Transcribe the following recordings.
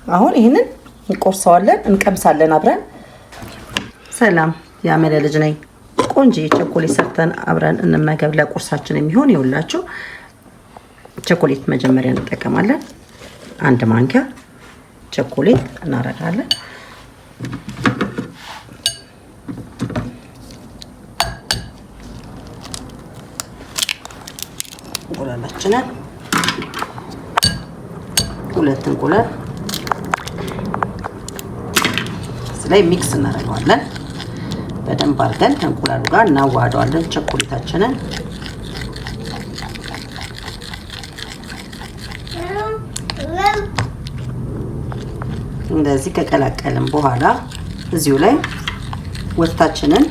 አሁን ይህንን እንቆርሰዋለን፣ እንቀምሳለን አብረን። ሰላም የአመለ ልጅ ነኝ። ቆንጆ የቸኮሌት ሰርተን አብረን እንመገብ። ለቁርሳችን የሚሆን ይኸውላችሁ ቸኮሌት መጀመሪያ እንጠቀማለን። አንድ ማንኪያ ቸኮሌት እናደርጋለን። እንቁላላችንን ሁለት እንቁላል እዚህ ላይ mix እናደርገዋለን። በደንብ አድርገን ከእንቁላሉ ጋር እናዋህደዋለን ቸኮሌታችንን። እንደዚህ ከቀላቀልን በኋላ እዚሁ ላይ ወተታችንን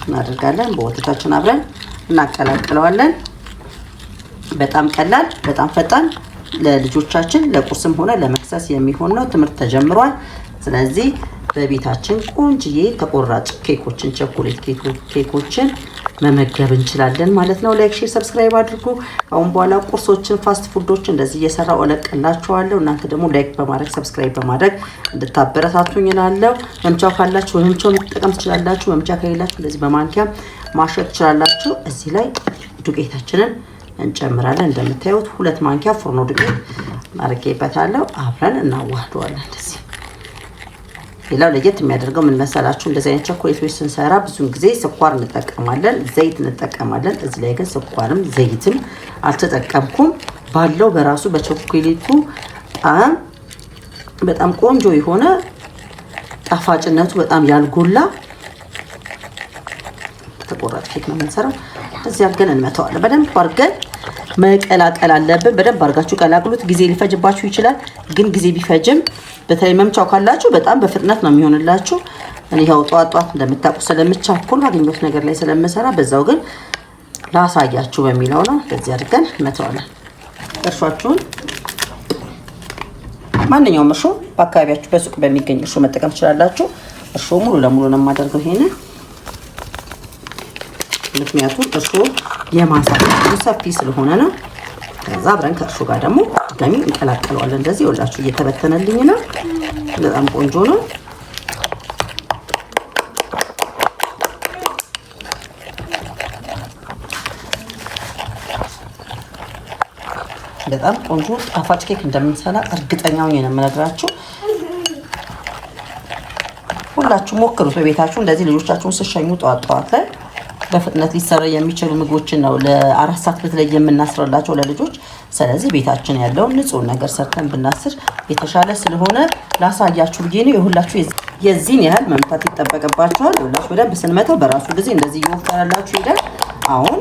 እናደርጋለን። በወተታችን አብረን እናቀላቅለዋለን። በጣም ቀላል፣ በጣም ፈጣን ለልጆቻችን ለቁርስም ሆነ ለመክሰስ የሚሆን ነው። ትምህርት ተጀምሯል። ስለዚህ በቤታችን ቆንጅዬ ተቆራጭ ኬኮችን፣ ቸኮሌት ኬኮችን መመገብ እንችላለን ማለት ነው። Like፣ share፣ subscribe አድርጉ። አሁን በኋላ ቁርሶችን፣ fast food ኦችን እንደዚህ እየሰራው እለቅላችኋለሁ። እናንተ ደግሞ like በማድረግ subscribe በማድረግ እንድታበረታቱኝ እላለሁ። መምቻው ካላችሁ በመምቻው መጠቀም ትችላላችሁ። መምቻ ከሌላችሁ እንደዚህ በማንኪያ ማሸት ትችላላችሁ። እዚህ ላይ ዱቄታችንን እንጨምራለን። እንደምታዩት 2 ማንኪያ ፉርኖ ዱቄት አድርጌበታለሁ። አብረን እናዋህደዋለን እንደዚህ። ሌላው ለየት የሚያደርገው ምን መሰላችሁ? እንደዚህ አይነት ቸኮሌቶች ስንሰራ ብዙን ጊዜ ስኳር እንጠቀማለን፣ ዘይት እንጠቀማለን። እዚህ ላይ ግን ስኳርም ዘይትም አልተጠቀምኩም። ባለው በራሱ በቸኮሌቱ ጣዕም በጣም ቆንጆ የሆነ ጣፋጭነቱ በጣም ያልጎላ ተቆራጭ ኬክ ነው የምንሰራው። እዚህ አድርገን እንመታዋለን። በደንብ አድርገን መቀላቀል አለብን። በደንብ አድርጋችሁ ቀላቅሉት። ጊዜ ሊፈጅባችሁ ይችላል፣ ግን ጊዜ ቢፈጅም በተለይ መምቻው ካላችሁ በጣም በፍጥነት ነው የሚሆንላችሁ። እኔ ያው ጧት ጧት እንደምታውቁ ስለምቻኩል ባገኘሁት ነገር ላይ ስለምሰራ በዛው ግን ላሳያችሁ በሚለው ነው። በዚህ አድርገን እንመታዋለን። እርሾአችሁን ማንኛውም እርሾ በአካባቢያችሁ በሱቅ በሚገኝ እርሾ መጠቀም ትችላላችሁ። እርሾ ሙሉ ለሙሉ ነው የማደርገው ይሄንን፣ ምክንያቱም እርሾ የማሳደግ ሰፊ ስለሆነ ነው። ከዛ አብረን ከእርሾ ጋር ደግሞ ድጋሚ እንቀላቀለዋለን። እንደዚህ ይኸውላችሁ እየተበተነልኝ ነው። በጣም ቆንጆ ነው። በጣም ቆንጆ ጣፋጭ ኬክ እንደምንሰራ እርግጠኛ ሆኜ ነው የምነግራችሁ። ሁላችሁ ሞክሩት በቤታችሁ እንደዚህ ልጆቻችሁን ስትሸኙ ጠዋት ጠዋት ላይ በፍጥነት ሊሰራ የሚችሉ ምግቦችን ነው ለ4 ሰዓት በተለይ የምናስረላቸው ለልጆች። ስለዚህ ቤታችን ያለውን ንጹህ ነገር ሰርተን ብናስር የተሻለ ስለሆነ ላሳያችሁ ብዬ ነው። የሁላችሁ የዚህን ያህል መምታት ይጠበቅባችኋል። ሁላችሁ በደንብ ስንመታው በራሱ ጊዜ እንደዚህ እየወፈረላችሁ ይሄዳል። አሁን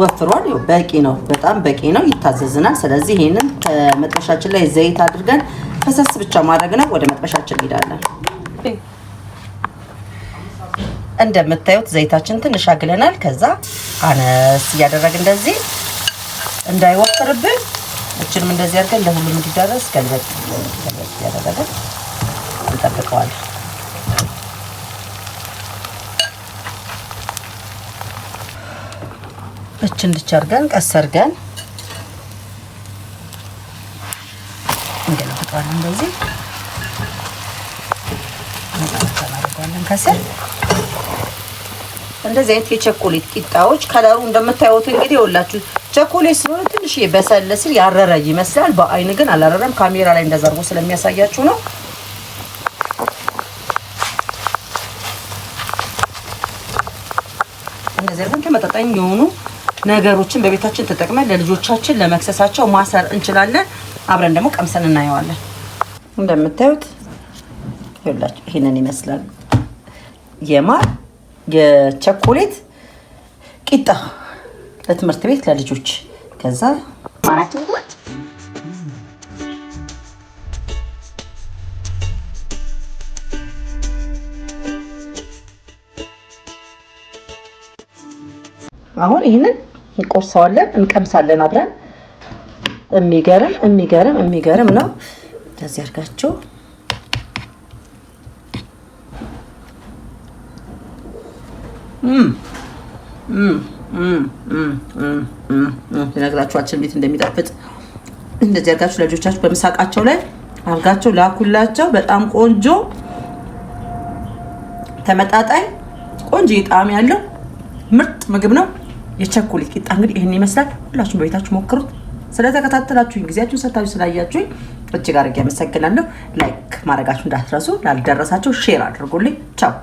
ወፍሯል። ይኸው በቂ ነው፣ በጣም በቂ ነው፣ ይታዘዝናል። ስለዚህ ይሄንን ከመጥበሻችን ላይ ዘይት አድርገን ፈሰስ ብቻ ማድረግ ነው። ወደ መጥበሻችን እንሄዳለን። እንደምታዩት ዘይታችን ትንሽ አግለናል። ከዛ አነስ እያደረግን እንደዚህ እንዳይወፍርብን እችንም እንደዚህ አድርገን ለሁሉም እንዲዳረስ ገልበጥ ገልበጥ እያደረግን እንጠብቀዋለን። እችን እንድች አድርገን ቀስ አድርገን እንገለብጠዋለን። እንደዚህ እናደርገዋለን ከስር እንደዚህ አይነት የቸኮሌት ቂጣዎች ከለሩ እንደምታዩት እንግዲህ ይኸውላችሁ ቸኮሌት ስለሆነ ትንሽ በሰል ሲል ያረረ ይመስላል። በአይን ግን አላረረም። ካሜራ ላይ እንደዛ አድርጎ ስለሚያሳያችሁ ነው። እንደዚህ አድርገን ተመጣጣኝ የሆኑ ነገሮችን በቤታችን ተጠቅመን ለልጆቻችን ለመክሰሳቸው ማሰር እንችላለን። አብረን ደግሞ ቀምሰን እናየዋለን። እንደምታዩት ይኸውላችሁ ይሄንን ይመስላል የማር የቸኮሌት ቂጣ ለትምህርት ቤት ለልጆች። ከዛ አሁን ይህንን እንቆርሰዋለን፣ እንቀምሳለን አብረን። የሚገርም የሚገርም የሚገርም ነው። እንደዚህ አድርጋችሁ ልነግራችሁ አልችልም እንዴት እንደሚጣፍጥ። እንደዚህ አድርጋችሁ ለልጆቻችሁ በምሳቃቸው ላይ አድርጋችሁ ላኩላቸው። በጣም ቆንጆ ተመጣጣኝ ቆንጆ ጣዕም ያለው ምርጥ ምግብ ነው። የቸኮሌት ቂጣ እንግዲህ ይህን ይመስላል። ሁላችሁም በቤታችሁ ሞክሩት። ስለተከታተላችሁኝ፣ ጊዜያችሁን ሰጥታችሁ ስላያችሁኝ እጅግ አድርጌ አመሰግናለሁ። Like ማድረጋችሁ እንዳትረሱ። ላልደረሳቸው share አድርጉልኝ። ቻው።